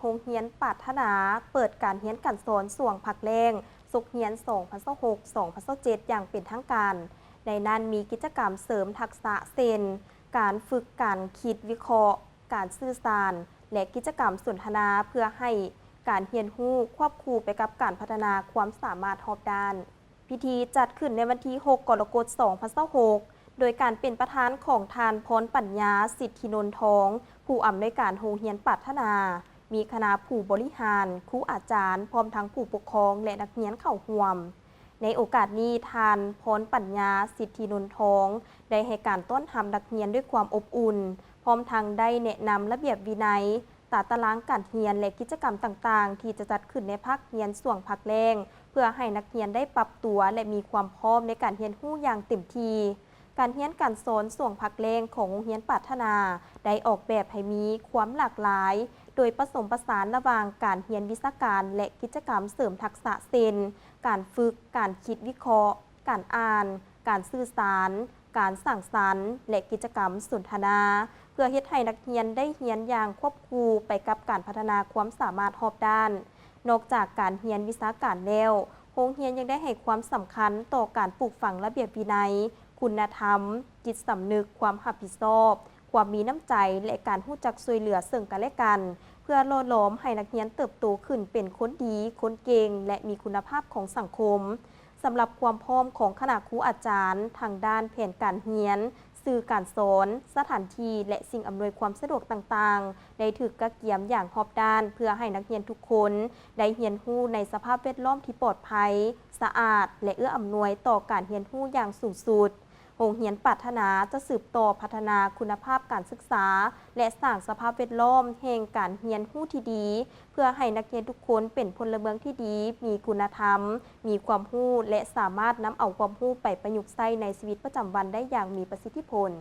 ໂຮງຮຽນປາດຖະໜາ ເປີດການຮຽນການສອນຊ່ວງພັກແລ້ງ ສົກຮຽນສອງພັນຊາວຫົກ ສອງພັນຊາວເຈັດ ຢ່າງເປັນທາງການ. ໃນນັ້ນມີກິດຈະກຳເສີມທັກສະເຊັ່ນ ການຝຶກການຄິດວິເຄາະ, ການສື່ສານ ແລະ ກິດຈະກຳສົນທະນາ ເພື່ອໃຫ້ການຮຽນຮູ້ຄວບຄູ່ໄປກັບການພັດທະນາຄວາມສາມາດຮອບດ້ານ. ພິທີຈັດຂຶ້ນໃນວັນທີຫົກ ກໍລະກົດ ສອງພັນຊາວຫົກ ໂດຍການເປັນປະທານຂອງທ່ານ ພອນປັນຍາ ສິດທິນົນທອງ ຜູ້ອຳນວຍການໂຮງຮຽນປາດຖະໜາ, ມີຄະນະຜູ້ບໍລິຫານ, ຄູອາຈານ, ພ້ອມທັງຜູ້ປົກຄອງ ແລະ ນັກຮຽນເຂົ້າຮ່ວມ. ໃນໂອກາດນີ້, ທ່ານ ພອນປັນຍາ ສິດທິນົນທອງ ໄດ້ໃຫ້ການຕ້ອນຮັບນັກຮຽນດ້ວຍຄວາມອົບອຸ່ນ, ພ້ອມທັງໄດ້ແນະນຳລະບຽບວິໄນ, ຕາຕະລາງການຮຽນ ແລະ ກິດຈະກຳຕ່າງໆ ທີ່ຈະຈັດຂຶ້ນໃນພາກຮຽນຊ່ວງພັກແລ້ງ ເພື່ອໃຫ້ນັກຮຽນໄດ້ປັບຕົວ ແລະ ມີຄວາມພ້ອມໃນການຮຽນຮູ້ຢ່າງເຕັມທີ່. ການຮຽນການສອນຊ່ວງພັກແລ້ງຂອງໂຮງຮຽນປາດຖະໜາ ໄດ້ອອກແບບໃຫ້ມີຄວາມຫຼາກຫຼາຍ, ໂດຍປະສົມປະສານລະຫວ່າງການຮຽນວິຊາການ ແລະ ກິດຈະກຳເສີມທັກສະ ເຊັ່ນ ການຝຶກການຄິດວິເຄາະ, ການອ່ານ, ການສື່ສານ, ການສ້າງສັນ ແລະ ກິດຈະກຳສົນທະນາ ເພື່ອເຮັດໃຫ້ນັກຮຽນໄດ້ຮຽນຢ່າງຄວບຄູ່ໄປກັບການພັດທະນາຄວາມສາມາດຮອບດ້ານ. ນອກຈາກການຮຽນວິຊາການແລ້ວ, ໂຮງຮຽນຍັງໄດ້ໃຫ້ຄວາມສຳຄັນຕໍ່ການປູກຝັງລະບຽບວິໄນ, ຄຸນນະທຳ, ຈິດສຳນຶກ, ຄວາມຮັບຜິດຊອບ, ຄວາມມີນ້ຳໃຈ ແລະ ການຮູ້ຈັກຊ່ວຍເຫຼືອເຊິ່ງກັນແລະກັນ, ເພື່ອຫຼໍ່ຫຼອມໃຫ້ນັກຮຽນເຕີບໂຕຂຶ້ນເປັນຄົນດີ, ຄົນເກັ່ງ ແລະ ມີຄຸນນະພາບຂອງສັງຄົມ. ສຳລັບຄວາມພ້ອມຂອງຄະນະຄູອາຈານທາງດ້ານແຜນການຮຽນ, ສື່ການສອນ, ສະຖານທີ່ ແລະ ສິ່ງອຳນວຍຄວາມສະດວກຕ່າງໆ ໄດ້ຖືກກະກຽມຢ່າງຮອບດ້ານ ເພື່ອໃຫ້ນັກຮຽນທຸກຄົນໄດ້ຮຽນຮູ້ໃນສະພາບແວດລ້ອມທີ່ປອດໄພ, ສະອາດ ແລະ ເອື້ອອຳນວຍຕໍ່ການຮຽນຮູ້ຢ່າງສູງສຸດ. ໂຮງຮຽນປາດຖະໜາຈະສືບຕໍ່ພັດທະນາຄຸນນະພາບການສຶກສາ ແລະ ສ້າງສະພາບແວດລ້ອມແຫ່ງການຮຽນຮູ້ທີ່ດີ ເພື່ອໃຫ້ນັກຮຽນທຸກຄົນເປັນພົນລະເມືອງທີ່ດີ, ມີຄຸນນະທຳ, ມີຄວາມຮູ້ ແລະ ສາມາດນຳເອົາຄວາມຮູ້ໄປປະຍຸກໃຊ້ໃນຊີວິດປະຈຳວັນໄດ້ຢ່າງມີປະສິດທິຜົນ.